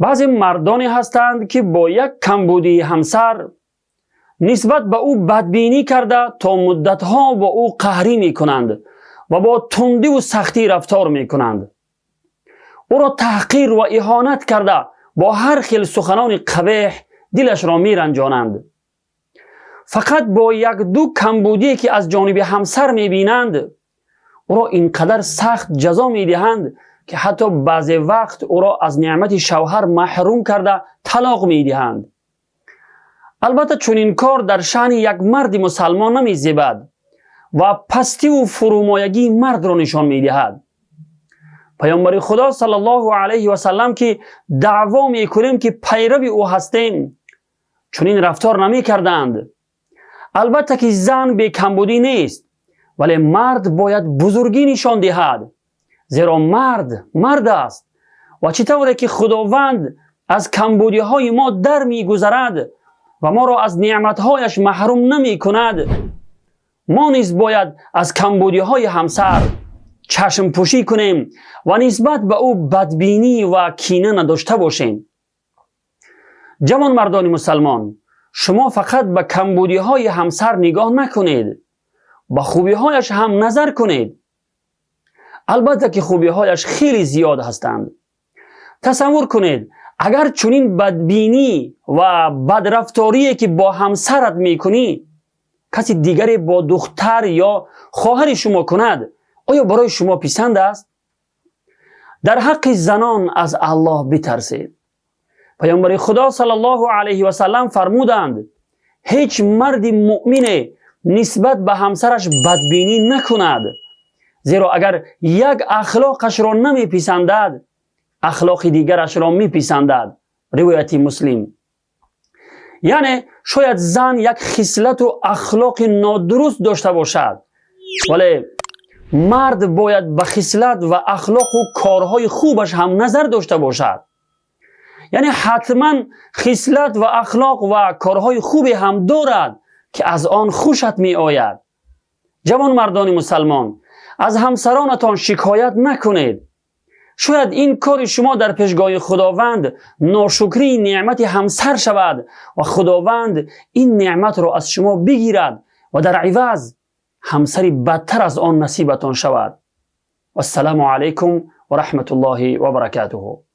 Баъзе мардоне ҳастанд, ки бо як камбудии ҳамсар нисбат ба ӯ бадбинӣ карда, то муддатҳо бо ӯ қаҳрӣ мекунанд ва бо тундиву сахтӣ рафтор мекунанд, ӯро таҳқир ва иҳонат карда, бо ҳар хел суханони қабеҳ дилашро меранҷонанд. Фақат бо як-ду камбудие, ки аз ҷониби ҳамсар мебинанд, ӯро ин қадар сахт ҷазо медиҳанд, ки ҳатто баъзе вақт ӯро аз неъмати шавҳар маҳрум карда, талоқ медиҳанд. Албатта, чунин кор дар шаъни як марди мусалмон намезебад ва пастиву фурӯмоягии мардро нишон медиҳад. Паёмбари Худо саллаллоҳу алайҳи васаллам, ки даъво мекунем, ки пайрави ӯ ҳастем, чунин рафтор намекарданд. Албатта, ки зан бекамбудӣ нест, вале мард бояд бузургӣ нишон диҳад, зеро мард мард аст ва чӣ тавре ки Худованд аз камбудиҳои мо дар мегузарад ва моро аз неъматҳояш маҳрум намекунад, мо низ бояд аз камбудиҳои ҳамсар чашмпӯшӣ кунем ва нисбат ба ӯ бадбинӣ ва кина надошта бошем. Ҷавонмардони мусалмон, шумо фақат ба камбудиҳои ҳамсар нигоҳ накунед, ба хубиҳояш ҳам назар кунед. Албатта, ки хубиҳояш хеле зиёд ҳастанд. Тасаввур кунед, агар чунин бадбинӣ ва бадрафторие, ки бо ҳамсарат мекунӣ, каси дигаре бо духтар ё хоҳари шумо кунад, оё барои шумо писанд аст? Дар ҳаққи занон аз Аллоҳ битарсед. Паёмбари Худо саллаллоҳу алайҳи васаллам фармуданд: «Ҳеҷ марди муъмине нисбат ба ҳамсараш бадбинӣ накунад, зеро агар як ахлоқашро намеписандад, ахлоқи дигарашро меписандад». Ривояти Муслим. Яъне шояд зан як хислату ахлоқи нодуруст дошта бошад, вале мард бояд ба хислат ва ахлоқу корҳои хубаш ҳам назар дошта бошад. Яъне ҳатман хислат ва ахлоқ ва корҳои хубе ҳам дорад, ки аз он хушат меояд. Ҷавонмардони мусалмон, аз ҳамсаронатон шикоят накунед. Шояд ин кори шумо дар пешгоҳи Худованд ношукрии неъмати ҳамсар шавад ва Худованд ин неъматро аз шумо бигирад ва дар иваз ҳамсари бадтар аз он насибатон шавад. Вассалому алайкум ва раҳматуллоҳи ва баракатуҳу.